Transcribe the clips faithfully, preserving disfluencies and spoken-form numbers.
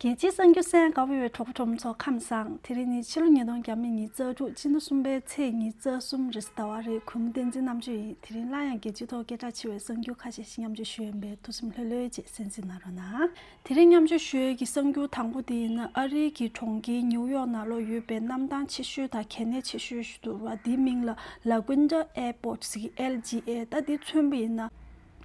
རྒྱལ་སྤྱིའི་གསར་འགྱུར་གསན་དགའ་པོ་ཡོད་གྲོགས་པོ་གྲོགས་མོ་ཚོ་ཁམས་བཟང་། དེ་རིང་ནི་ཕྱི་ལོ་ཉིས་སྟོང་ཉི་ཤུ་རྩ་དྲུག་སྤྱི་ཟླ་གསུམ་པའི་ཚེས་ཉི་ཤུ་རྩ་གསུམ་རེས་གཟའ་ཟླ་བ་རེད། གུས་མོ་བསྟན་འཛིན་རྣམ་དཔྱོད་ཡིན། དེ་རིང་སླར་ཡང་རྒྱལ་སྤྱིའི་ཐོག་སྐད་གྲགས་ཆེ་བའི་གསར་འགྱུར་ཁ་ཤས་ཤིག་མཉམ་སྤྱོད་ཞུ་ཡིན་པས་ཐུགས་སེམས་ལྷོད་ལྷོད་བྱས་གསན་གཟིགས་གནང་རོགས་གནང་། དེ་རིང་མཉམ་སྤྱོད་ཞུ་ཡས་ཀྱི་གསར་འགྱུར་དང་པོ་དེ་ཡིན་ན་ཨ་རིའི་གི་གྲོང་ཁྱེར་ནིའུ་ཡོག་ནང་ལོགས་ཡོད་པའི་གནམ་ཐང་ཆེ་ཤོས་དང་གལ་གནད་ཆེ་ཤོས་ཤིག་འདུག་བ། དེའི་མིང་ལ་ལ་ཀུན་ཏྲ་ཨེར་པོར་ཊི་ཟེར་གི། ཨེལ་ཇི་ཨེ། ད་དེ་མཚོན་པ་ཡིན་ན།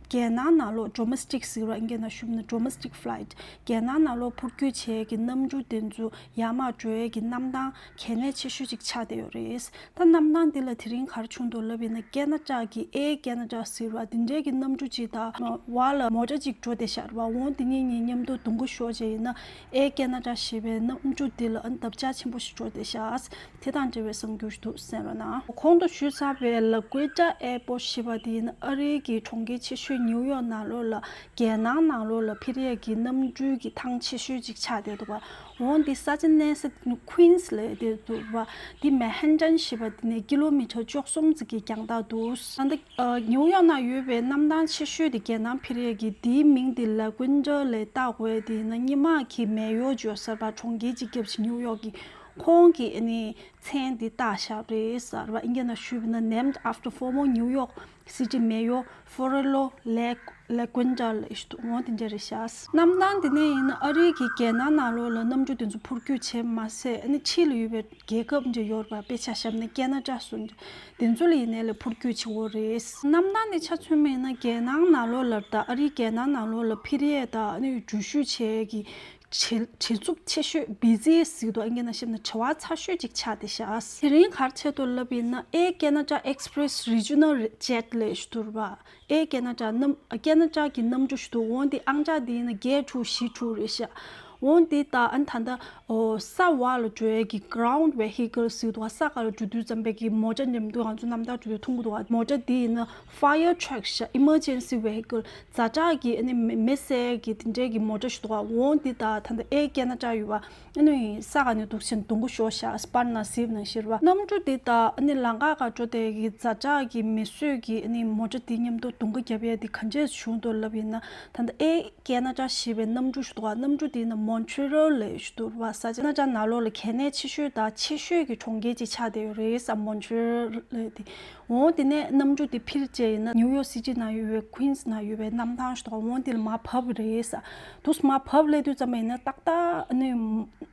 རྒྱལ་ནང་ནང་ལོགས་ཌོ་མེ་སི་ཊིག་ཟེར་བ་ཨིན་སྐད་ནང་ཞུས་ན་ཌོ་མེ་སི་ཊིག་ཕ་ལའི་ཊི། རྒྱལ་ནང་ནང་ལོགས་འཕུར་སྐྱོད་བྱེད་ཡས་ཀྱི་གནམ་གྲུ་དེ་ཚོ་ཡར་མར་འགྲོ་ཡས་ཀྱི་གནམ་ཐང་གལ་གནད་ཆེ་ཤོས་ཅིག་ཆགས་བསྡད་ཡོད་རེད། ད་གནམ་ཐང་འདི་ལ་དེ་རིང་ག་རེ་བྱུང་འདུག་ལབ་ཡིན་ན་ཀེ་ན་ཌ་གི་ཨེར་ཀེ་ན་ཌ་ཟེར་བ་དེ་འདྲའི་གི་གནམ་གྲུ་ཅིག་དང་བར་ལ་མོ་ཊ་ཅིག་འགྲོ་བསྡད་ཤག་རེད་བ། འོང་དེ་གཉིས་གཉིས་མཉམ་དུ་རྡུང་རྡེག་ཤོར་བྱས་ཡིན་ན་ཨེར་ཀེ་ན་ཌ་ཞེས་པའི་གནམ་གྲུ་འདི་ལ་ཨ་ནི་བརྡབ་ཆག་ཆེན་པོ་ཞིག་འགྲོ་བསྡད་ཤག་དེ་དང་འབྲེལ་བའི་གསར་འགྱུར་ཞིག་འདུག་གསན་རོགས་གནང་། གོང་དུ་ཞུས་ཚར་བའི་ལ་ཀུའེ་ཊ་ཨེར་པོར་ཊི་ཞེས་པ་དེ་ཡིན་ན་ཨ་རིའི་གི་གྲོང་ཁྱེར་ཆེ་ཤོས་ནིའུ་ཡོག་ནང་ལོགས་ལ་རྒྱལ་ནང་ནང་ལོགས་ལ་འཕུར་ཡས་ཀྱི་གནམ་གྲུའི་གི་ཐང་ཆེ་ཤོས་ཅིག་ཆགས་བསྡད་འདུག་བ། འོང་དེ་ས་ཆ་གནས་ས་ཀུན་སི་ལབ་བསྡད་འདུག་བ། དེ་མན་ཧ་ཊན་ཞེས་པ་དེ་ནས་ཀི་ལོ་མི་ཊར་བཅུ་གསུམ་ཙམ་གྱི་རྒྱང་ཐག་འདུག་ད་ལྟ་ཨ་ནིའུ་ཡོག་ནང་ཡོད་པའི་གནམ་ཐང་ཆེ་ཤོས་དེ་རྒྱལ་ནང་འཕུར་ཡས་ཀྱི་དེའི་མིང་དེ་ལ་ཀུན་ཊ་ལབ་བཏགས་དགོས་དེ་ཡིན་ན་སྔོན་མ་གི་མེ་ཡོར་ཇོ་ཟེར་བ་གྲོང་ཁྱེར་སྤྱི་ཁྱབ་ཅིག་ནིའུ་ཡོག་གི་ཁོང་གིས་ཨ་ནི་མཚན་འདི་བཏགས་བཞག་རེད་ཟེར་བ། ཨིན་སྐད་ནང་ཞུས་པ་ན་named after former New York City Mayor Fiorello La- LaQuinta ལབ་ཞིག་འདུག་འོང་དེ་འདྲ་རེད་ཤག་གནམ་ཐང་འདི་ནས་ཡིན་ན་ཨ་རིའི་གི་རྒྱལ་ནང་ནང་ལོགས་ལ་གནམ་གྲུ་དེ་ཚོ་འཕུར་སྐྱོད་བྱེད་མ་ཟད་ཨ་ནི་ཕྱི་ལ་ཡོད་པའི་རྒྱལ་ཁབ་འདྲ་ཡོད་རེད་པ། དཔེ་ཆ་བཞག་ན་ཀེ་ན་ཌ་སོགས་འདྲ་དེ་ཚོ་ལ་ཡིན་ནའི་ལ་འཕུར་སྐྱོད་བྱེད་ཀྱི་ཡོད་རེད། གནམ་ཐང་འདི་ཆ་མཚོན་པ་ཡིན་ན་རྒྱལ་ནང་ནང་ལོགས་ལ་དང་ཨ་རིའི་རྒྱལ་ནང་ནང་ལོགས་ལ་འཕུར་ཡས་དང་ཨ་ནི་འགྲུལ་བཞུད་བྱེད་ཀྱི་བྱེད་བྱེད་ཚུབ་ཆེ་ཤོས་བི་ཛི་ཟེར་གྱི་འདུག་ཨིན་སྐད་ནང་བཤད་ན་བྲེལ་བ་ཚ་ཤོས་ཅིག་ཆགས་བསྡད་ཤག་དེ་རིང་ག་རེ་བྱས་འདུག་ལབ་ཡིན་ན་Air Canada Express Regional Jet ལབ་ཞིག་འདུག་རེད་པ། ཨེར་ཀེ་ན་ཌ་གནམ་ཀེ་ན་ཌ་གི་གནམ་གྲུ་ཞིག་འདུག་འོང་དེ་ཨང་ཅག་དེ་ཡིན་ན་བརྒྱད་དྲུག་བཞི་དྲུག་རེད་ཤག་འོང་དེ་ད་ཨ་ནི་ད་ལྟ་ཨོ་ས་འོག་ལ་འགྲོ་ཡས་ཀྱི་ground vehicle ཟེར་གྱི་འདུག་ས་ག་ལ་འགྲོ་དུས་ཙམ་པའི་གི་མོ་ཊ་མཉམ་དུ་ང་ཚོ་གནམ་ཐང་འགྲོ་དུས་མཐོང་གི་འདུག་མོ་ཊ་དེ་ཡིན་ན་fire truck ཤག emergency vehicle ཛ་དྲག་གི་ཨ་ནི་མེ་མེ་བསད་ཀྱི་དེ་འདྲའི་གི་མོ་ཊ་ཞིག་འདུག་འོང་དེ་ད་ད་ལྟ་ཨེར་ཀེ་ན་ཌ་ཡོད་པ། ཨ་ནི་ས་ག་ནས་འདུག་ཕྱིན་རྡུང་གི་ཤོར་ཤག་སྤར་ན་སིབ་ན་ཤེར་བ། གནམ་གྲུ་དེ་དང་ཨ་ནི་ལམ་ཁ་ག་འགྲོ་དེ་གི་ཛ་དྲག་གི་མེ་གསོད་ཀྱི་ཨ་ནི་མོ་ཊ་དེ་མཉམ་དུ་རྡུང་གི་རྒྱབ་ཡས་དེ་ག་འདྲས་བྱུང་འདུག་ལབ་ཡིན་ན་ད་ལྟ་ཨེར་ཀེ་ན་ཌ་ཞེས་པའི་གནམ་གྲུ་ཞིག་འདུག་གནམ་གྲུ་དེ་ཡིན་ན་མོན་ཊི་རེལ་ལབ་ཞིག་འདུག་བ། ས་ཆ་ཀེ་ན་ཌ་ནང་ལོགས་ལ་གལ་གནད་ཆེ་ཤོས་དང་ཆེ་ཤོས་ཀྱི་གྲོང་ཁྱེར་ཅིག་ཆགས་བསྡད་ཡོད་རེད་ས་མོན་ཊི་རེལ་ལབ་དེ། འོ་དེ་ནས་གནམ་གྲུ་དེ་འཕུར་བྱས་ཡིན་ན་ནིའུ་ཡོག་སི་ཊི་ནང་ཡོད་པའི་ཀུན་སི་ནང་ཡོད་པའི་གནམ་ཐང་ཞིག་འདུག་འོ་དེ་ལ་མར་བབས་རེད་ས། དུས་མར་བབས་སླེབས་དུས་ཙམ་པ་ཡིན་ན་ཏག་ཏག་ཨ་ནི་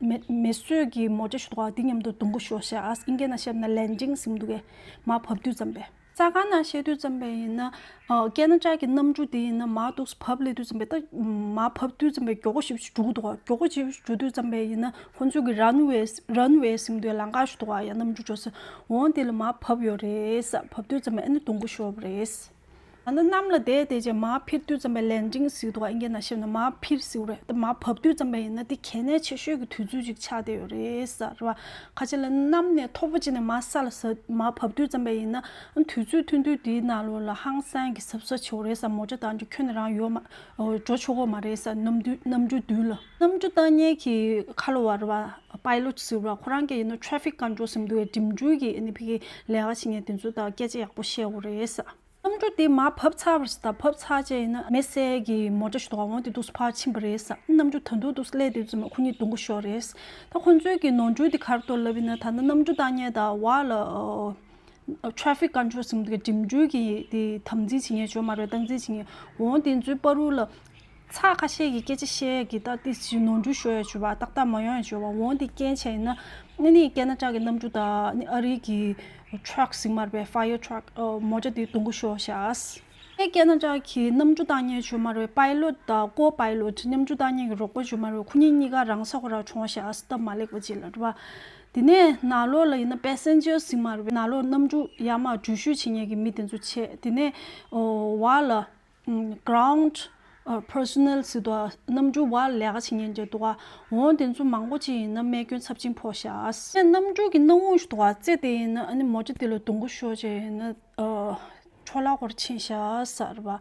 མེ་མེ་གསོད་ཀྱི་མོ་ཊ་ཞིག་འདུག་དེ་མཉམ་དུ་རྡུང་གི་ཤོར་ཤག་ཨིན་སྐད་ནང་བཤད་ན་ལེན་ཌིང་ཟེར་གྱི་འདུག་གས་མར་བབས་དུས་ཙམ་པས། རྩ་ཁང་ནང་བཤད་དུས་ཙམ་པས་ཡིན་ན་ཨ་ཀེ་ན་ཌ་གི་གནམ་གྲུ་དེ་ཡིན་ན་མར་འདུག་བབས་སླེབས་དུས་ཙམ་པས་ད་མར་བབས་དུས་ཙམ་པས་མགྱོགས་པོ་ཞེ་པོ་ཅིག་འགྲོ་གི་འདུག་མགྱོགས་པོ་ཞེ་པོ་ཅིག་འགྲོ་དུས་ཙམ་པས་ཡིན་ན་ཁོང་ཚོས་ཀྱི་རན་ཝེ་རན་ཝེ་ཟེར་གྱི་འདུག་ལམ་ཁ་ཞིག་འདུག་ཡ་གནམ་གྲུ་འགྲོ་ས། འོང་དེ་ལ་མར་བབས་ཡོད་རེད་ས། བབས་དུས་ཙམ་པས་ཨ་ནི་རྡུང་གི་ཤོར་བ་རེད། ད་ནི་གནམ་ལ་བསྡད་བསྡད་བྱས་མར་འཕུར་དུས་ཙམ་པས་ལེན་ཌིང་ཟེར་གྱི་འདུག་ཨིན་སྐད་ནང་བཤད་ན་མར་འཕུར་ཟེར་གྱི་རེད། ད་མར་བབས་དུས་ཙམ་པས་ཡིན་ན་དེ་གལ་གནད་ཆེ་ཤོས་ཀྱི་དུས་ཚོད་ཅིག་ཆགས་བསྡད་ཡོད་རེད་ས་རེད་བ། ཁ་ཆེ་ལ་གནམ་ནས་མཐོ་པོ་ཅིག་ནས་མར་ས་ལ་ཟགས་མར་བབས་དུས་ཙམ་པས་ཡིན་ན་དུས་ཚོད་ཐུང་ཐུང་དེའི་ནང་ལོགས་ལ་ཧང་སང་གི་གཟབ་གཟབ་བྱེད་དགོས་རེད་ས། མོ་ཊ་དང་ཅིག་ཁྱོན་ནས་རང་ཡོད་མ་འགྲོ་ཆོག་གི་མ་རེད་ས། གནམ་དུས་གནམ་གྲུ་མདུན་ལ་གནམ་གྲུ་བཏང་མཁན་གྱི་ཁ་ལོ་བ་རེད་བ། པའི་ལོཊ་ཟེར་བ་ཁོ་རང་གིས་ཡིན་ན་ཊེ་ཕིག་ཀོན་ཊོལ་ཟེར་གྱི་འདུག་བའི་འགྲིམ་འགྲུལ་གྱི་ཨ་ནི་ཕ་གི་ལས་ཀ་བྱེད་མཁན་དེ་ཚོ་དང་སྐད་ཆ་ཡག་པོ་བཤད་དགོས་རེད་ས། གནམ་གྲུ་དེ་མར་བབས་ཚར་བ་རེད་ད། བབས་ཚར་རྗེས་ཡིན་ན་མེ་བསད་ཀྱི་མོ་ཊ་ཞིག་འདུག་འོང་དེ་འདུག་ཕར་ཕྱིན་པ་རེད་ས། གནམ་གྲུ་ད་དུང་འདུག་སླེབས་དུས་ཙམ་ཁོ་གཉིས་རྡུང་གི་ཤོར་རེད། ད་ཁོང་ཚོའི་གི་ནོར་འཁྲུལ་དེ་ག་རེ་འདུག་ལབ་ཡིན་ན་ད་ནི་གནམ་གྲུ་བཏང་མཁན་དང་བར་ལ་ཊེ་ཕིག་ཀོན་ཊོལ་ཟེར་གྱི་འདུག་འགྲིམ་འགྲུལ་གྱི་དེ་དམ་འཛིན་བྱེད་མཁན་ཡོད་མ་རེད། སྟངས་འཛིན་བྱེད་མཁན། འོང་དེ་ཚོའི་བར་དུ་ལ་ཚ་ཁ་ཤས་ཀྱིས་སྐད་ཆ་བཤད་ཀྱི་ད་དེ་ཞིག་ནོར་འཁྲུལ་ཤོར་ཡ་བྱུང་བ་ཏག་ཏག་མ་ཡོང་ཡ་བྱུང་བ། འོང་དེ་རྐྱེན་བྱས་ཡིན་ན་ཨ་ནི་ཀེ་ན་ཌ་གི་གནམ་གྲུ་དང་ཨ་རིའི་གི་ཊྲག་ཟེར་གྱི་མ་རེད་པས། ཕ་ཡར་ཊྲག་མོ་ཊ་དེ་རྡུང་གི་ཤོར་ཤག་ཨེར་ཀེ་ན་ཌ་གི་གནམ་གྲུ་བཏང་མཁན་བྱུང་མ་རེད་པས། པའི་ལོཊ་དང་ཀོ་པའི་ལོཊ་གནམ་གྲུ་བཏང་མཁན་གྱི་རོགས་པ་བྱུང་མ་རེད་པས། ཁོ་གཉིས་གཉིས་ཀ་རང་ས་ཁོ་རང་གྲོངས་ཤག་སྟབས་མ་ལེགས་པ་ཅིག་ལ་རེད་པ། དེ་ནས་ནང་ལོགས་ལ་ཡིན་ན་པེ་སེན་ཇར་ཟེར་གྱི་མ་རེད་པས། ནང་ལོགས་གནམ་གྲུ་ཡར་མར་འགྲུལ་བཞུད་བྱེད་མཁན་གྱི་མི་དེ་ཚོ་བྱས། དེ་ནས་འོ་བར་ལ་ཨམ་གྷ་རའུན་ཌི་ཨ་པར་སོ་ནལ་ཟེར་འདུག་ག་གནམ་གྲུ་བར་ལས་ཀ་བྱེད་མཁན་ཅིག་འདུག་ག་འོང་དེ་ཚོ་མང་པོ་ཅིག་ཡིན་ན་རྨས་སྐྱོན་ཚབས་ཆེན་ཕོག་ཤག་གནམ་གྲུ་གི་སྣུམ་འཁོར་ཞིག་འདུག་ག་རྩེ་དེ་ཡིན་ན་ཨ་ནི་མོ་ཊ་དེ་ལ་རྡུང་གི་ཤོར་བྱས་ཡིན་ན་ཨ་ ཁོ་ལ་ཧོར་ཕྱིན་ཤག་ཟེར་བ།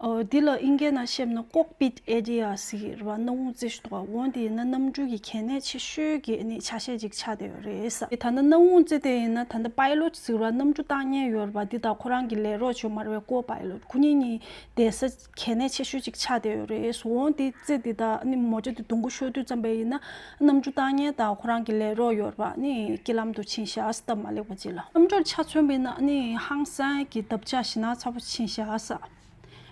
འོ་འདི་ལ་ཨིན་སྐད་ནང་བཤད་ན་ཀོག་པིད་ཨེ་རི་ཡ་ཟེར་གྱི་རེད་བ། གནམ་འོང་རྩེ་ཞིག་འདུག་ག་འོ་འདི་ཡིན་ན་གནམ་གྲུ་གི་གལ་གནད་ཆེ་ཤོས་ཀྱི་ནི་ཆ་ཤས་ཅིག་ཆགས་བསྡད་ཡོད་རེད་ཟེར། ད་ལྟ་གནམ་འོང་རྩེ་དེ་ཡིན་ན་ད་ལྟ་པའི་ལོཊ་ཟེར་བ་གནམ་གྲུ་བཏང་མཁན་ཡོད་རེད་བ། འདི་དང་ཁོ་རང་གི་ལས་རོགས་ཅིག་ཡོད་མ་རེད་པས། ཀོ་པའི་ལོཊ་ཁོ་གཉིས་གཉིས་བསྡད་ས་གལ་གནད་ཆེ་ཤོས་ཅིག་ཆགས་བསྡད་ཡོད་རེད། འོ་འདི་རྩེ་འདི་དང་ནི་མོ་ཊ་འདི་རྡུང་གུ་ཤོར་དུས་ཙམ་པ་ཡིན་ན་གནམ་གྲུ་བཏང་མཁན་དང་ཁོ་རང་གི་ལས་རོགས་ཡོད་རེད་བ། ནི་རྐྱེན་ལམ་དུ་ཕྱིན་ཤག་ཟེར། སྟབས་མ་ལེགས་པ་ཅིག་ལ། གནམ་གྲུར་ཆ་མཚོན་པ་ཡིན་ན་ནི་ཧང་སང་གི་བརྡབ་ཆག་ཞེ་ན་ཚ་པོ་ཕྱིན་ཤག་ཟེར།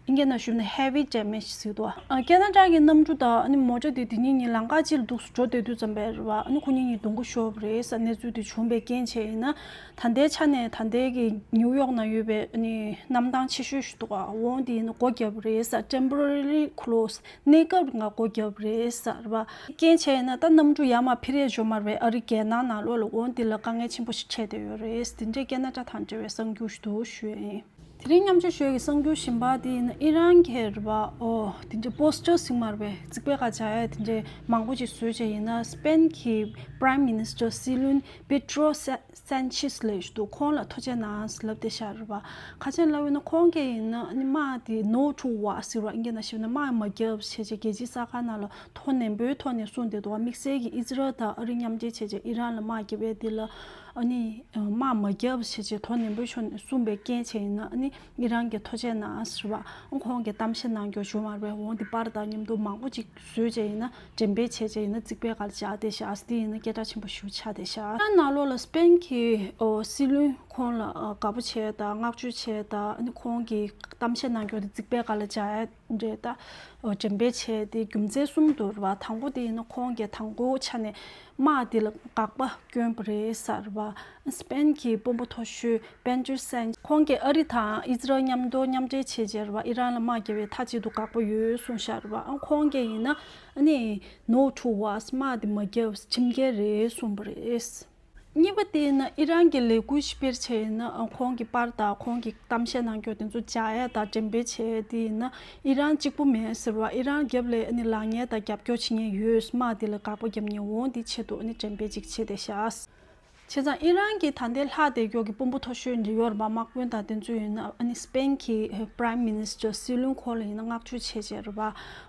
ཨིན་སྐད་ནང་ཞུས་ན་heavy damage ཟེར་འདུག་ཨ་ཁེ་ན་ཌ་གི་གནམ་གྲུ་དང་ཨ་ནི་མོ་ཊ་དེ་དེ་གཉིས་གཉིས་ལམ་ཁ་གཅིག་ལ་འདུག་སེ་འགྲོ་བསྡད་དུས་ཙམ་པ་རེད་བ། ཨ་ནི་ཁོ་གཉིས་གཉིས་རྡུང་གུ་ཤོར་བ་རེད་ཟེར། གནས་ཚུལ་དེ་བྱུང་བའི་རྐྱེན་བྱས་ཡིན་ན་ད་ལྟའི་ཆ་ནས་ད་ལྟའི་གི་ནིའུ་ཡོག་ནང་ཡོད་པའི་ཨ་ནི་གནམ་ཐང་ཆེ་ཤོས་ཤིག་འདུག་ག་འོ་དེ་ཡིན་ན་སྒོ་བརྒྱབ་རེད་ཟེར། temporarily closed། གནས་སྐབས་ལ་སྒོ་བརྒྱབ་རེད་ཟེར་བ། རྐྱེན་བྱས་ཡིན་ན་ད་གནམ་གྲུ་ཡར་མར་འཕུར་ཡས་འཇོག་མ་རེད་པས། ཨ་རི་རྒྱལ་ནང་ནང་ལོགས་ལ་འོ་དེ་ལ་དཀའ་ངལ་ཆེན་པོ་ཞིག་འཕྲད་བསྡད་ཡོད་རེད། དེ་འདྲའི་ཁེ་ན་ཌ་དང་འབྲེལ་བའི་གསར་འགྱུར་ཞིག་འདུག་ཞུ་ཡས་ཡིན། དེ་རིང་མཉམ་སྤྱོད་ཞུ་ཡས་ཀྱི་གསར་འགྱུར་གཞན་པ་དེ་ཡིན་ན་ཨི་རན་གྱི་རེད་པ། ཨོ་དེ་འདྲའི་པོ་སི་ཊར་ཟེར་མ་རེད་པས། རྩིག་པའི་ཁར་སྦྱར་ཡས་དེ་འདྲའི་མང་པོ་ཅིག་བཟོས་བྱས་ཡིན་ན་སི་པེན་གྱི་Prime Minister སྲིད་བློན་པེ་ཏྲོ་སེ་སན་ཆེས་ལབ་ཞིག་འདུག་ཁོང་ལ་ཐུགས་རྗེ་གནང་ལབ་བསྡད་ཤག་རེད་པ། ག་རེ་ལབ་ཡོད་ན་ཁོང་གིས་ཡིན་ན་ནི་དམག་དེ་no to war ཟེར་བ། ཨིན་སྐད་ནང་ཞུས་ན་དམག་མ་རྒྱབ་བྱས་བྱས་རྒྱལ་སྤྱིའི་ས་ཁང་ནང་ལ་ཐོ་ནན་པོའི་ཐོག་ནས་གསུངས་བསྡད་འདུག་དམིགས་བསལ་གྱིས་ཨི་ཛི་རལ་དང་ཨ་རི་མཉམ་འབྲེལ་བྱས་བྱས་ཨི་རན་ལ་དམག་རྒྱབ་ཡས་དེ་ལ་ཨ་ནི་དམག་མ་རྒྱབ་བྱས་བྱས་ཐོ་ནན་པོའི་ཕྱོགས་ནས་གསུངས་པའི་རྐྱེན་བྱས་ཡིན་ན་ཨ་ནི་ཨི་རན་གྱིས་ཐུགས་རྗེ་གནང་ཟེར་བ། ཁོང་གིས་གཏམ་བཤད་གནང་རྒྱུ་བྱུང་མ་རེད་པས། འོ་འདི་པར་དང་མཉམ་དུ་མང་པོ་ཅིག་བཟོས་བྱས་ཡིན་ན་འགྲེམས་སྤེལ་བྱས་བྱས་ཡིན་ན་རྩིག་པའི་ཁར་སྦྱར་བསྡད་ཤག་དེ་ཡིན་ན་སྐད་གྲགས་ཆེན་པོ་ཞེ་པོ་ཆགས་བསྡད་ཤག་ཨི་རན་ནང་ལོགས་ལ་སི་པེན་གྱི་ཨོ་སྲིད་བློན་ཁོང་ལ་ཨ་དགའ་པོ་བྱས་དང་བསྔགས་བརྗོད་བྱས་དང་ཨ་ནི་ཁོང་གིས་གཏམ་བཤད་གནང་རྒྱུ་དེ་རྩིག་པའི་ཁར་ལ་སྦྱར་ཡ་འདྲ་ད་ཨོ་འགྲེམས་སྤེལ་བྱས་ཏེ་རྒྱུ་མཚན་གསུམ་འདུག་རེད་པ། དང་པོ་དེ་ཡིན་ན་ཁོང་གིས་དང་པོ་ཆ་ནས་དམག་དེ་ལ་དགག་པ་བསྐྱོན་པ་རེད་ཟེར་བ། སི་པེན་གྱི་དཔོན་པོ་མཐོ་ཤོས་པེ་ཏྲོ་སན་ཁོང་གིས་ཨ་རི་དང་ཨི་ཛི་རལ་མཉམ་དུ་མཉམ་འབྲེལ་བྱས་བྱས་རེད་པ། ཨི་རན་ལ་དམག་རྒྱག་པའི་མཐའ་གཅིག་ཏུ་དགག་པ་ཡོད་གསུངས་ཤག་རེད་པ། ཨ་ཁོང་གིས་ཡིན་ན་ཨ་ནི་no to war དམག་དེ་མ་རྒྱབ་ཁྲིམས་འགལ་རེད་གསུངས་པ་རེད། གཉིས་པ་དེ་ཡིན་ན་ཨི་རན་གྱི་ལས་འགུལ་ཞིག་སྤེལ་བྱས་ཡིན་ན་ཨ་ཁོང་གི་པར་དང་ཁོང་གི་གཏམ་བཤད་གནང་རྒྱུ་དེ་ཚོ་སྦྱར་ཡ་དང་འགྲེམས་སྤེལ་བྱས་དེ་ཡིན་ན་ཨི་རན་གཅིག་པུ་མེད་ཟེར་བ། ཨི་རན་རྒྱབ་ལ་ཨ་ནི་ལངས་མཁན་དང་རྒྱབ་སྐྱོར་བྱེད་མཁན་ཡོད། དམག་དེ་ལ་དགག་པ་རྒྱབ་མཁན། འོ་འདི་ཆེད་དུ་ཨ་ནི་འགྲེམས་སྤེལ་ཅིག་བྱས་བསྡད་ཤག་བྱས་ཙང་ཨི་རན་གྱི་ད་ལྟའི་ལྷག་བསྡད་ཡོད་ཀྱི་དཔོན་པོ་མཐོ་ཤོས་འདི་ཡོད་རེད་པ། དམག་དཔོན་དང་དེ་ཚོ་ཡིན་ན་ཨ་ནི་སི་པེན་གྱི་Prime Minister སྲིད་བློན་ཁོང་ལ་ཡིན་ན་བསྔགས་བརྗོད་བྱས་བྱས་རེད་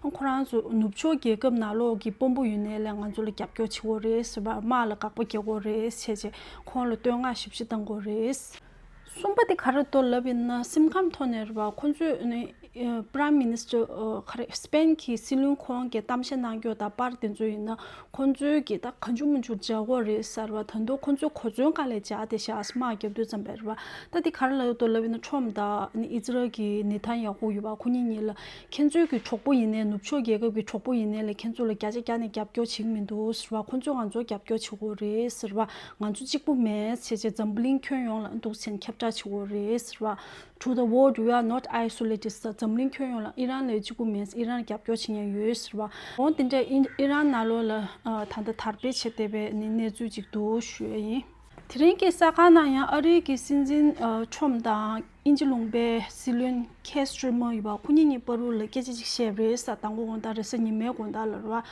པ། ཁོ་རང་ཚོ་ནུབ་ཕྱོགས་རྒྱལ་ཁབ་ནང་ལོགས་ཀྱི་དཔོན་པོ་ཡིན་ནའི་ལས་ང་ཚོ་ལ་རྒྱབ་སྐྱོར་བྱེད་དགོས་རེད་ཟེར་བ། དམག་ལ་དགག་པ་རྒྱག་དགོས་རེད་བྱས་བྱས་ཁོང་ལ་བསྟོད་བསྔགས་ཞེ་པོ་ཅིག་བཏང་དགོས་རེད། གསུམ་པ་དེ་ག་རེ་འདུག་ལབ་ཡིན་ན་སེམས་ཁམས་ཐོག་ནས་རེད་པ། ཁོ་ཚོས་ནི་Prime Minister ག་རེ་སི་པེན་གྱི་སྲིད་བློན་ཁོང་གིས་གཏམ་བཤད་གནང་རྒྱུ་དང་པར་དེ་ཚོ་ཡིན་ན་ཁོ་ཚོས་ཀྱིས་ད་གང་བྱུང་མང་བྱུང་སྦྱར་དགོས་རེད་ཟེར་བ། ད་དུང་ཁོ་ཚོས་གོ་མཚོན་ག་ལེར་སྦྱར་བསྡད་ཤག་དམག་རྒྱབ་དུས་ཙམ་པ་རེད་པ། ད་དེ་ག་རེ་ལབ་ཡོད་འདུག་ལབ་ཡིན་ན་ཁྲོམ་དང་ནི་ཨི་ཛི་རལ་གྱི་ནེ་ཐན་ཡ་ཧུ་ཡོད་པ། ཁོ་གཉིས་གཉིས་ལ་ཁྱེད་ཚོའི་གི་གྲོགས་པོ་ཡིན་ནའི་ནུབ་ཕྱོགས་རྒྱལ་ཁབ་ཀྱི་གྲོགས་པོ་ཡིན་ནའི་ལ་ཁྱེད་ཚོ་ལ་བརྒྱ་ཆ་བརྒྱ་ནས་རྒྱབ་སྐྱོར་བྱེད་ཀྱི་མི་འདུག་ཟེར་བ། ཁོ་ཚོས་ང་ཚོར་རྒྱབ་སྐྱོར་བྱེད་དགོས་རེད་ཟེར་བ། ང་ཚོ་གཅིག་པུ་མེད་བྱས་བྱས་འཛམ་བུ་གླིང་ཁྱོན་ཡོངས་ལ་འདུག་སེ་ཁྱབ་བསྒྲགས་བྱེད་དགོས་རེད་ཟེར་བ། To the world, we are not isolated ཟེར། འཛམ་གླིང་ཁྱོན་ཡོངས་ལ་ཨི་རན་ལས་གཅིག་པུ་མེད། ཨི་རན་རྒྱབ་སྐྱོར་བྱེད་མཁན་ཡོད་ཟེར་བ། འོ་དེ་འདྲ་ཨི་ཨི་རན་ནང་ལོགས་ལ་ཨ་ད་ལྟ་དར་སྤེལ་བྱེད་བསྡད་པའི་ནི་གནས་ཚུལ་ཅིག་འདུག་ཞུ་ཡ་ཡིན། དེ་རིང་གི་གསར་ཁང་ནང་ཡང་ཨ་རིའི་གི་སྲིད་འཛིན་ཨ་ཁྲོམ་དང་དབྱིན་ཇི་ལུང་པའི་སྲིད་བློན་ཁེ་སི་ཊར་མར་ཡོད་པ། ཁོ་གཉིས་གཉིས་བར་དུ་ལ་སྐད་ཆ་ཅིག་བཤད་པ་རེད་ཟེར། དང་པོ་དགོང་དག་རེས་གཟའ་ཉི་མའི་དགོང་དག་ལ་རེད་བ།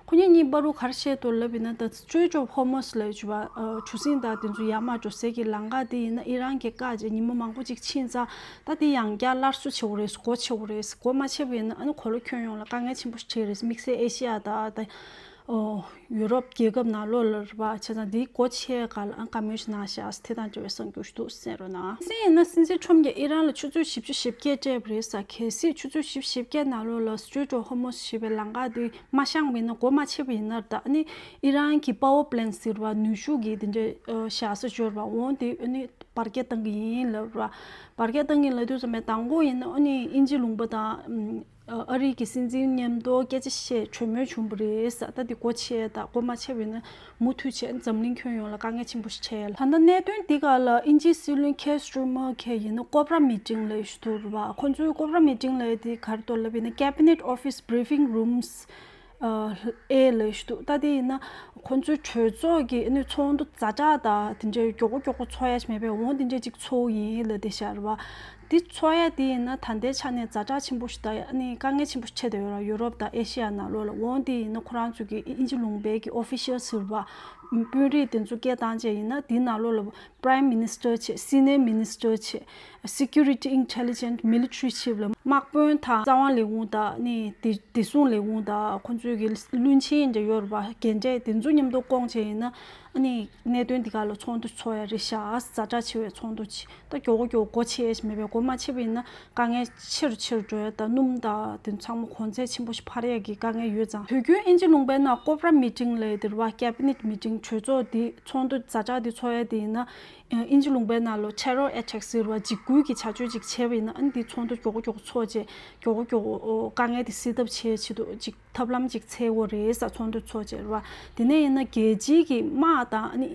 ཁོ་གཉིས་གཉིས་བར་དུ་ག་རེ་བཤད་འདུག་ལབ་ཡིན་ན། ད་Strait of Hormuz ལབ་ཡོད་པ། ཨ་གྲུ་གཟིངས་དང་དེ་ཚོ་ཡར་མར་འགྲོ་སའི་གི་ལམ་ཁ་དེ་ཡིན་ན་ཨི་རན་གྱིས་བཀག་བྱས་ཉི་མ་མང་པོ་ཅིག་ཕྱིན་ཙང་ད་དེ་ཡང་བསྐྱར་སླར་གསོ་བྱེད་དགོས་རེད། སྒོ་ཕྱེ་དགོས་རེད། སྒོ་མ་ཕྱེ་བ་ཡིན་ན་ཨ་ནི་གོ་ལ་ཁྱོན་ཡོངས་ལ་དཀའ་ངལ་ཆེན་པོ་ཞིག་འཕྲད་རེད། དམིགས་བསལ་ཨེ་ཤི་ཡ་དང་ད་ཨོ་ཡུ་རོབ་རྒྱལ་ཁབ་ནང་ལོགས་ལ་རེད་པ། བྱས་ཙང་དེའི་སྒོ་ཕྱེ་ག་ལ་ཨ་བཀའ་མོལ་ཞིག་གནང་ཤག་དེ་དང་འབྲེལ་བའི་གསར་འགྱུར་ཞིག་འདུག་གསན་རོགས་གནང་། སྲིད་འཛིན་ཡིན་ན་སྲིད་འཛིན་ཁྲོམ་གྱིས་ཨི་རན་ལ་ཆུ་ཚོད་བཞི་བཅུ་ཞེ་བརྒྱད་སྤྲད་པ་རེད་ཟེར། གལ་སྲིད་ཆུ་ཚོད་བཞི་བཅུ་ཞེ་བརྒྱད་ནང་ལོགས་ལ་Strait of Hormuz ཞེས་པའི་ལམ་ཁ་དེ་མ་བཤངས་པ་ཡིན་ན། སྒོ་མ་ཕྱེ་བ་ཡིན་ན་ད་ནི་ཨི་རན་གྱི་power plant ཟེར་བ་ནུས་ཤུགས་ཀྱི་དེ་འདྲའི་ཨ་བཞག་ས་འབྱོར་བ། འོ་དེ་ཨ་ནི་བར་བརྒལ་བཏང་གི་ཡིན་ལབ་ར། བར་བརྒལ་བཏང་གི་ཡིན་ལབ་དུས་ཙམ་པའི་དང་པོ་ཡིན་ན་ཨ་ནི་དབྱིན་ཇི་ལུང་པ་དང་ཨ་རི་གི་སྲིད་འཛིན་མཉམ་དུ་སྐད་ཆ་བཤད་གྲོས་མོལ་བྱུང་བ་རེད་ཟེར། ད་དེ་སྒོ་ཕྱེ་དང་སྒོ་མ་ཕྱེ་བ་ཡིན་ན་མུ་མཐུད་བྱས་འཛམ་གླིང་ཁྱོན་ཡོངས་ལ་དཀའ་ངལ་ཆེན་པོ་ཞིག་འཕྲད་ཡ་ལ། ད་ལྟ་གནད་དོན་འདི་ག་ལ་དབྱིན་ཇིའི་སྲིད་བློན་ཁེ་སི་ཊར་མར་གྱིས་ཡིན་ན་ཀོབ་ར་མི་ཊིང་ལབ་ཞིག་འདུག་རེད་བ། ཁོ་ཚོའི་ཀོབ་ར་མི་ཊིང་ལབ་ཡ་དེ་ག་རེ་འདུག་ལབ་ཡིན་ན་Cabinet Office Briefing Rooms ཨ་ཨེ་ལབ་ཞིག་འདུག་ད་དེ་ཡིན་ན་ཁོ་ཚོའི་གྲོས་ཚོགས་ཀྱི་ཨ་ནི་ཚོགས་འདུ་ཛ་དྲག་དང་དེ་འདྲའི་མགྱོགས་པོ་མགྱོགས་པོ་ཚོགས་ཡ་ཞིག་མེད་པས། འོ་དེ་འདྲའི་ཅིག་ཚོགས་ཡིན་ལབ་བསྡད་ཤག་རེད་བ། འདི་འཚོགས་ཡ་དེ་ཡིན་ན་ད་ལྟའི་ཆ་ནས་ཛ་དྲག་ཆེན་པོ་ཞིག་དང་ཨ་ནི་དཀའ་ངལ་ཆེན་པོ་ཞིག་འཕྲད་བསྡད་ཡོད་ར། ཡུ་རོབ་དང་ཨེ་ཤི་ཡ་ནང་ལོགས་ལ། འོ་དེ་ཡིན་ན་ཁོ་རང་ཚོ་གི་དབྱིན་ཇི་ལུང་པའི་གི་ཨོ་ཕི་ཤལ་ཟེར་བ་དཔོན་རིགས་དེ་ཚོ་སྐད་བཏང་བྱས་ཡིན་ན་དེའི་ནང་ལོགས་ལ་Prime Minister བྱས། Senior Minister བྱས། Security Intelligence Military Chief ལ་དམག་དཔོན་དང་རྩ་བ་ལས་ཁུངས་དང་ནི་བདེ་བདེ་སྲུང་ལས་ཁུངས་དང་ཁོང་ཚོའི་གི་བློན་ཆེན་འདྲ་ཡོད་རེད་པ། རྒན་གྲས་དེ་ཚོ་མཉམ་དུ་བསྐོངས་བྱས་ཡིན་ན་ཨ་ནི་གནད་དོན་འདི་ག་ལ་ཚོགས་འདུ་ཚོགས་ཡ་རེད་ཤག་ཛ་དྲག་ཆེ་བའི་ཚོགས་འདུ་ཅིག་ད་མགྱོགས་པོ་མགྱོགས་པོ་སྒོ་ཕྱེ་ཡ་ཞིག་མེད་པས། སྒོ་མ་ཕྱེ་བ་ཡིན་ན་དཀའ་ངལ་ཆེ་རུ་ཆེ་རུ་འགྲོ་ཡ་དང་སྣུམ་དང་དེ་ཚང་མ་གོང་ཚད་ཆེན་པོ་ཞིག་འཕར་ཡ་གི་དཀའ་ངལ་ཡོད་ཙང་། དུས་རྒྱུན་དབྱིན་ཇི་ལུང་པའི་ནང་ཀོབ་ར་མི་ཊིང་ལབ་ཡ་དེ་རེད་པ། Cabinet Meeting གྲོས་ཚོགས་འདི་ཚོགས་འདུ་ཛ་དྲག་འདི་ཚོགས་ཡ་དེ་ཡིན་ན། དབྱིན་ཇི་ལུང་པའི་ནང་ལ་terror attack ཟེར་བ་འཇིགས་སྐུལ་གྱི་བྱ་སྤྱོད་ཅིག་བྱས་པ་ཡིན་ན་ཨ་ནི་འདི་ཚོགས་འདུ་མགྱོགས་པོ་མགྱོགས་པོ་ཚོགས་བྱས་མགྱོགས་པོ་མགྱོགས་པོ་དཀའ་ངལ་དེ་སེལ་ཐབས་བྱེད་ཆེད་དུ་ཅིག་ཐབས་ལམ་ཅིག་འཚོལ་དགོས་རེད་ས། ཚོགས་འདུ་ཚོགས་བྱས་རེད་པ། དེ་ནས་ཡིན་ན་རྒྱལ་སྤྱིའི་གི་དམག་དང་ཨ་ནི་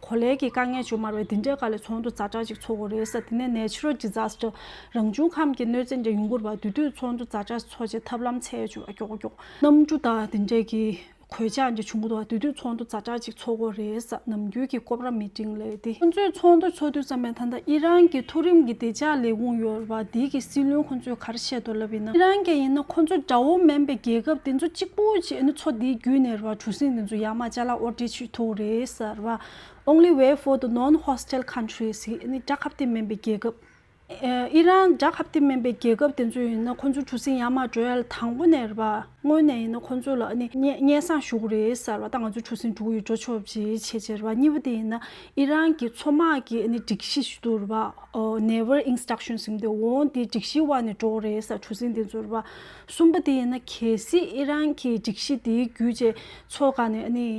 གོ་ལའི་གི་དཀའ་ངལ་བྱུང་མ་རེད་པ། དེ་འདྲའི་སྒང་ལ་ཚོགས་འདུ་ཛ་དྲག་ཅིག་ཚོགས་དགོས་རེད་ས། དེ་ནས་natural disaster རང་བྱུང་ཁམས་ཀྱི་གནོད་འཚེ་འདྲ་ཡོང་གི་རེད་པ། དེ་དུས་ཚོགས་འདུ་ཛ་དྲག་ཚོགས་བྱས་ཐབས་ལམ་འཚོལ་ཆོག་པ། མགྱོགས་པོ་མགྱོགས་པོ་གནམ་གྲུ་དང་དེ་འདྲའི་གི་གོད་ཆག་འདྲ་བྱུང་གི་འདུག་པ། དེ་དུས་ཚོགས་འདུ་ཛ་དྲག་ཅིག་ཚོགས་དགོས་རེད་ས། ནམ་རྒྱུན་གྱི་ཀོབ་ར་མི་ཊིང་ལབ་ཡ་དེ། ཁོང་ཚོས་ཚོགས་འདུ་ཚོགས་དུས་ཙམ་པ་ད་ལྟ་ཨི་རན་གྱི་མཐོ་རིམ་གྱི་བདེ་འཇགས་ལས་ཁུངས་ཡོད་རེད་པ། དེའི་གི་སྲིད་བློན་ཁོང་ཚོས་ག་རེ་བཤད་འདུག་ལབ་ཡིན་ན། ཨི་རན་གྱི་ཡིན་ན་ཁོང་ཚོ་དགྲ་བོ་མིན་པའི་རྒྱལ་ཁབ་དེ་ཚོ་གཅིག་པུ་བྱས་ནས་མཚོ་དེའི་བརྒྱུད་ནས་རེད་པ། གྲུ་གཟིངས་དེ་ཚོ་ཡར་མར་ཅ་ལག་དབོར་འདྲེན་བྱེད་ཐུབ་རེད་ཟེར་བ། Only way for the non-hostile countries ཟེར་ནི་དགྲ་ཁ་གཏད་མིན་པའི་རྒྱལ་ཁབ། ཨེ་ཨི་རན་དགྲ་ཁ་གཏད་མིན་པའི་རྒྱལ་ཁབ་དེ་ཚོ་ཡིན་ན་ཁོང་ཚོ་གྲུ་གཟིངས་ཡར་མར་འགྲོ་ཡ་ལ་དང་པོ་ནས་རེད་པ། སྔོན་ནས་ཡིན་ན་ཁོང་ཚོ་ལ་ཨ་ནི་སྙན་སྙན་སེང་ཞུ་གི་རེད་ཟེར་བ། ད་ང་ཚོ་གྲུ་གཟིངས་འགྲོ་གི་ཡོད། འགྲོ་ཆོག་ཅིག་བྱེད་བྱེད་རེད་པ། གཉིས་པ་དེ་ཡིན་ན་ཨི་རན་གྱི་མཚོ་དམག་གི་ཨ་ནི་སྒྲིག་གཞི་ཞིག་འདུག་རེད་པ། ཨོ་Naval Instruction ཟེར་མཁན་དེ། འོ་དེ་སྒྲིག་གཞིའི་འོག་ནས་འགྲོ་གི་རེད་ཟེར། གྲུ་གཟིངས་དེ་ཚོ་རེད་པ། གསུམ་པ་དེ་ཡིན་ན་གལ་སྲིད་ཨི་རན་གྱི་སྒྲིག་གཞི་དེའི་བརྒྱུད་བྱས་མཚོ་སྒང་ནས་ཨ་ནི་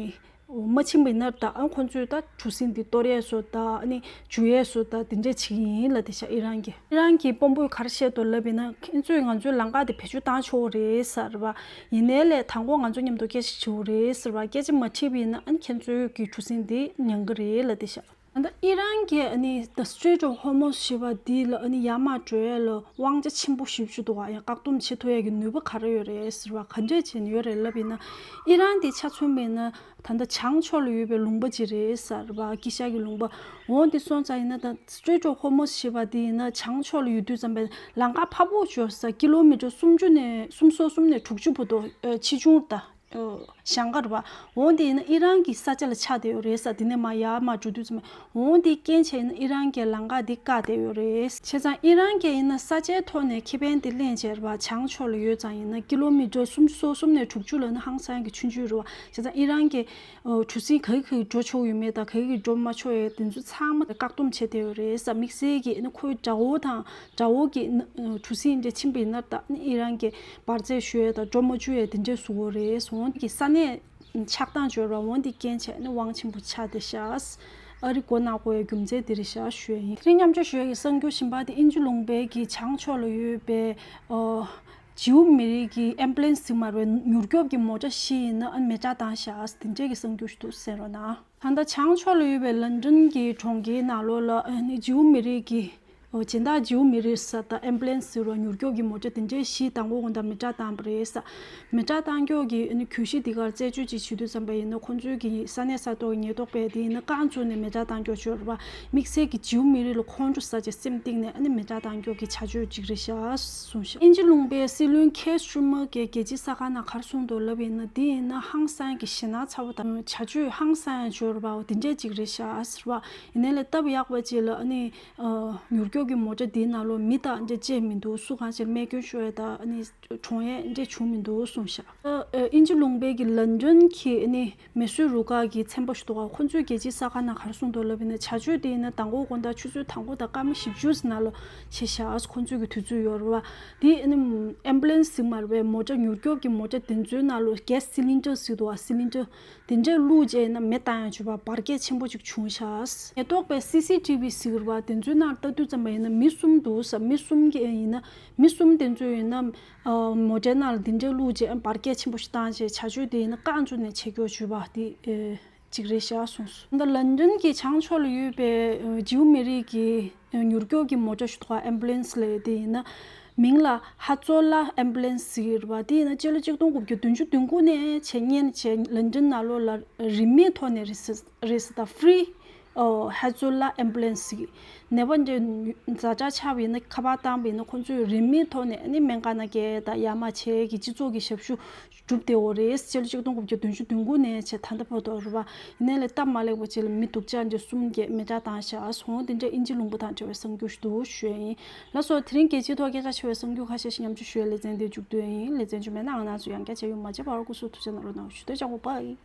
མ་ཕྱིན་པ་ཡིན་ན་ད་ཨ་ཁོང་ཚོས་ད་གྲུ་གཟིངས་འདི་གཏོར་ཡས་བཟོ་ད་ཨ་ནི་འཇུ་ཡས་བཟོ་ད་དེ་འདྲས་བྱེད་ཀྱི་ཡིན་ལབ་བསྡད་ཤག་ཨི་རན་གྱིས། ཨི་རན་གྱི་དཔོན་པོས་ག་རེ་བཤད་འདུག་ལབ་ཡིན་ན། ཁྱེད་ཚོས་ང་ཚོའི་ལམ་ཁ་དེ་བེད་སྤྱོད་བཏང་ཆོག་རེད་ཟེར་བ། ཡིན་ནའི་ལས་དང་པོ་ང་ཚོ་མཉམ་དུ་སྐད་ཆ་དྲིས་དགོས་རེད་ཟེར་བ། སྐད་ཆ་མ་དྲིས་པ་ཡིན་ན་ཨ་ནི་ཁྱེད་ཚོའི་གི་གྲུ་གཟིངས་འདི་ཉན་གི་རེད་ལབ་བསྡད་ཤག་ད་ལྟ་ཨི་རན་གྱིས་ཨ་ནི་The Strait of Hormuz ཞེས་པ་འདི་ལ་ཨ་ནི་ཡར་མར་འགྲོ་ཡས་ལ་དབང་ཆ་ཆེན་པོ་ཞེ་པོ་ཅིག་འདུག་ག་ཡང་བཀག་སྡོམ་བྱེད་ཐུབ་ཡས་ཀྱི་ནུས་པ་ག་རེ་ཡོད་རེད་ཟེར་བ། ག་འདྲས་བྱས་ནས་ཡོད་རེད་ལབ་ཡིན་ན། ཨི་རན་དེ་ཆ་མཚོན་པ་ཡིན་ན་ད་ལྟ་བྱང་ཕྱོགས་ལ་ཡོད་པའི་ལུང་པ་ཅིག་རེད་ཟེར་བ། དཀྱིལ་ཤར་གྱི་ལུང་པ། འོ་འདི་སོང་ཙང་ཡིན་ན་ད་Strait of Hormuz ཞེས་པ་འདི་ཡིན་ན་བྱང་ཕྱོགས་ལ་ཡོད་དུས་ཙམ་པའི་ལམ་ཁ་ཕར་ཕྱོགས་ཟེར་ཀི་ལོ་མི་ཊར་སུམ་ཅུ་ནས་སུམ་ཅུ་སོ་གསུམ་ནས་དྲུག་ཅུ་བར་དུ་ཆེ་ཆུང་ད། ཨོ། ཞང་ཀར་བ། འོ་དེ་ཡིན་ན་ཨི་རན་གྱི་ས་ཆ་ལ་ཆགས་བསྡད་ཡོད་རེད་ས། དེ་ནས་མར་ཡར་མར་འགྲོ་དུས་ཙམ་པ། འོ་དེ་རྐྱེན་བྱས་ན་ཨི་རན་གྱི་ལམ་ཁ་དེ་བཀག་བསྡད་ཡོད་རེད། བྱས་ཙང་ཨི་རན་གྱིས་ཡིན་ན་ས་ཆའི་ཐོག་ནས་ཁེ་ཕན་དེ་ལེན་བྱས་རེད་བ། བྱང་ཕྱོགས་ལ་ཡོད་ཙང་ཡིན་ན་ཀི་ལོ་མི་ཊར་སུམ་ཅུ་སོ་གསུམ་ནས་དྲུག་ཅུ་ལ་ནི་ཧང་སང་གི་ཆུང་ཆུང་རེད་བ། བྱས་ཙང་ཨི་རན་གྱིས་ཨོ་གྲུ་གཟིངས་ག་གི་ག་གི་འགྲོ་ཆོག་ཡོད་མེད་དང་ག་གི་ག་གི་འགྲོ་མ་ཆོག་ཡས་དེ་ཚོ་ཚང་མ་བཀག་སྡོམ་བྱས་བསྡད་ཡོད་རེད་ས། དམིགས་བསལ་གྱི་ཨ་ནི་ཁོའི་དགྲ་བོ་དང་། དགྲ་བོ་གི་ན་གྲུ་གཟིངས་འདྲ་ཕྱིན་པ་ཡིན་ན་ད་ནི་ཨི་རན་གྱི་འབར་རྫས་གཞུ་ཡས་དང་འགྲོ་མ་བཅུག་ཡས་དེ་འདྲས་བཟོ་གི་རེད། འོ་དེ་གི་ས་གནས་ཆགས་སྟངས་བྱོས་ར། འོ་དེ་རྐྱེན་བྱས་ནི་དབང་ཆེན་པོ་ཆགས་བསྡད་ཤག་ཨ་རི་མགོ་ནག་པོ་ཡས་རྒྱུ་མཚན་དེ་རེད་ཤག་ཞུ་ཡས་ཡིན། དེ་རིང་མཉམ་སྤྱོད་ཞུ་ཡས་ཀྱི་གསར་འགྱུར་གཞན་པ་དེ་དབྱིན་ཇི་ལུང་པའི་གི་བྱང་ཕྱོགས་ལ་ཡོད་པའི་ཨོ་ཇིའུ་མི་རིགས་ཀྱི་ཨེམ་བུ་ལན་སི་ཟེར་མ་རེད། མྱུར་སྐྱོབ་ཀྱི་མོ་ཊ་བཞི་ཡིན་ན་ཨ་མེ་སྲེག་བཏང་ཤག་དེ་འདྲས་ཀྱི་གསར་འགྱུར་ཞིག་འདུག་གསན་རོགས་གནང་། ད་ལྟ་བྱང་ཕྱོགས་ལ་ཡོད་པའི་ལན་ཀྲན་གྱི་གྲོང་ཁྱེར་ནང་ལོགས་ལ་ཨ་ནི་ཇིའུ་མི་རིགས་ཀྱི་ཨོ་སྦྱིན་བདག་ཇིའུ་མི་རིགས་ས་དང་ཨེམ་བུ་ལན་སི་ཟེར་བ་མྱུར་སྐྱོབ་ཀྱི་མོ་ཊ་དེ་འདྲའི་བཞི་དང་པོ་དགོང་དག་མེ་སྲེག་བཏང་པ་རེད་ས། མེ་སྲེག་བཏང་ཀྱོག་གི་ཨ་ནི་གྱོད་གཞི་འདི་གར་རྩད་གཅོད་ཅིག་བྱེད་དུས་ཙམ་པ་ཡིན་ན་ཁོང་ཚོའི་གི་ས་གནས་ས་ཐོག་གི་ཉེན་རྟོག་པས་དེ་ཡིན་ན་རྐང་བཙུགས་ནས་མེ་སྲེག་བཏང་ཀྱོག་བྱོས་ར་བ། དམིགས་བསལ་གྱི་ཇིའུ་མི་རིགས་ལ་ཁོང་ཁྲོ་ཟ་བྱས་སེམས་གཏིང་ནས་ཨ་ནི་མེ་སྲེག་བཏང་ཀྱོག་གི་བྱ་སྤྱོད་ཅིག་རེད་ཤག་གསུངས་ཤག་དབྱིན་ཇི་ལུང་པའི་སྲིད་བློན་ཁེར་སི་ཊར་མར་གྱིས་རྒྱལ་སྤྱིའི་གསར་ཁང་ནང་ག་རེ་གསུངས་འདུག་ལབ་ཡིན་ན། འདི་ཡིན་ན་ཧང་སང་གི་ཞེད་སྣང་ཚ་པོ་དང་བྱ་སྤྱོད་ཧང་སང་ཡང་བྱོས་ར་བ། འོ་དེ་འདྲས་ཅིག་རེད་ཤག་ཟེར་བ། ཡིན་ནའི་ལས་སྟབས་ཡག་པ་ཅིག་ལ་ཨ་ནི་ཨ་མྱུར་སྐྱོབ་ཀྱི་མོ་ཊ་འདིའི་ནང་ལོགས་མི་དང་འདྲ་བཅས་མི་འདུག་སུ་གང་ཞིག་རྨས་སྐྱོན་ཤོར་ཡ་དང་ཨ་ནི་གྲོངས་ཡས་འདྲ་བྱུང་མི་འདུག་གསུངས་ཤག་ཨ་དབྱིན་ཇི་ལུང་པའི་གི་ལན་ཀྲན་གྱི་ཨ་ནི་མེ་གསོད་རུ་ཁག་གི་ཚན་པ་ཞིག་འདུག་ག་ཁོང་ཚོས་རྒྱལ་སྤྱིའི་གསར་ཁང་ནང་ག་རེ་གསུངས་འདུག་ལབ་ཡིན་ན། བྱ་སྤྱོད་དེ་ཡིན་ན་མདང་དགོང་དགོང་དག་ཆུ་ཚོད་དང་པོ་དང་སྐར་མ་བཞི་བཅུ་ཙམ་ནང་ལ་བྱས་ཤག་ཁོང་ཚོས་གི་དུས་ཚོད་ཡོད་རེད་བ། དེ་ཨ་ནི་ཨེམ་བུ་ལན་སི་ཟེར་མ་རེད་པས། མོ་ཊ་མྱུར་སྐྱོབ་ཀྱི་མོ་ཊ་དེ་ཚོའི་ནང་ལ་གེ་སི་སི་ལིན་ཌར་ཟེར་འདུག་ག་སི་ལིན་ཌར་དེ་འདྲས་བླུགས་བྱས་ཡིན་ན་མེ་བཏང་ཡང་བྱས་པ་འབར་གས་ཆེན་པོ་ཅིག་བྱུང་ཤག་ཉེན་རྟོག་པས་སི་སི་ཊི་བི་ཟེར་བ་དེ་ཚོའི་ནང་ལྟ་དུས་ཙམ་པ་ཡིན་ན་མི་གསུམ་འདུག་ས། མི་གསུམ་གྱི་ཡིན་ན་མི་གསུམ་དེ་ཚོ་ཡིན་ན། ཨ་མོ་ཊའི་ནང་ལ་འདི་འདྲའི་བླུགས་རྗེས་ཨ་འབར་གས་ཆེན་པོ་ཞིག་བཏང་རྗེས་བྱ་སྤྱོད་དེ་ཡིན་ན་རྐང་བཙུགས་ནས་བྱེད་རྒྱུ་བྱུས་པ་དེ་ཨེ་གཅིག་རེད་ཤག་གསུངས་སོང་། ད་ལན་ཀྲན་གྱི་བྱང་ཕྱོགས་ལ་ཡོད་པའི་ཨ་ཇིའུ་མི་རིགས་ཀྱི་ཨ་མྱུར་སྐྱོབ་ཀྱི་མོ་ཊ་ཞིག་འདུག་ག་ཨེམ་བུ་ལན་སི་ལབ་ཡས་དེ་ཡིན་ན་མིང་ལ་ཧ་ཙོ་ལ་ཨེམ་བུ་ལན་སི་ཟེར་བ་དེ་ཡིན་ན་སྤྱི་ལོ་གཅིག་སྟོང་དགུ་བརྒྱ་བདུན་ཅུ་དོན་དགུ་ནས་བྱས་སྔོན་བྱས་ལན་ཀྲན་ནང་ལོགས་ལ་རིན་མེད་ཐོག་ནས་རེད་ཟེར་རེད་ཟེར་ད་ཧྥི་རི། ཨོ་ཧ་ཛོལ་ལ་ཨེམ་བུ་ལན་སི་གི་ནད་པ་འདི་ཛ་དྲག་ཆགས་པ་ཡིན་ན་ཁ་པར་བཏང་བ་ཡིན་ན་ཁོང་ཚོས་རིན་མེད་ཐོག་ནས་ཨ་ནི་སྨན་ཁང་ནང་བསྐྱལ་དང་ཡར་མར་བྱས་ཀྱི་སྤྱི་ཚོགས་ཀྱི་ཞབས་ཞུ་གྲུབ་བསྡད་ཡོད་རེད། སྤྱི་ལོ་ཆིག་སྟོང་དགུ་བརྒྱ་བདུན་ཅུ་དོན་དགུ་ནས་བྱས་ད་ལྟ་བར་དུ་རེད་པ། ཡིན་ནའི་ལས་སྟབས་མ་ལེགས་པ་ཅིག་ལ་མི་སྡུག་ཅག་འདི་གསུམ་བརྒྱད་མེ་སྲེག་བཏང་བཞག་སོང་། དེ་འདྲ་དབྱིན་ཇི་ལུང་པ་དང་འབྲེལ་བའི་གསར་འགྱུར་ཞིག་འདུག་ཞུ་ཡ་ཡིན། ལགས་སོ། དེ་རིང་རྒྱལ་སྤྱིའི་ཐོག་སྐད་ཆ་ཆེ་བའི་གསར་འགྱུར་ཁ་ཤས་ཤིག་མཉམ་སྤྱོད་ཞུ་ཡའི་ལེ་ཚན་འདི་མཇུག་བསྡུ་ཡ་ཡིན། ལེ་ཚན་རྗེས་མའི་ནང་ང་རང་ཚོ་ཡང་བསྐྱར་མཇལ་ཡོང་། མ་མཇལ་བར་སྐུ་གཟུགས་ཐུགས་ཅག་གནང་རོགས་གནང་། ཞུ་དོན་ཅག་པོ་པ་ཡིན།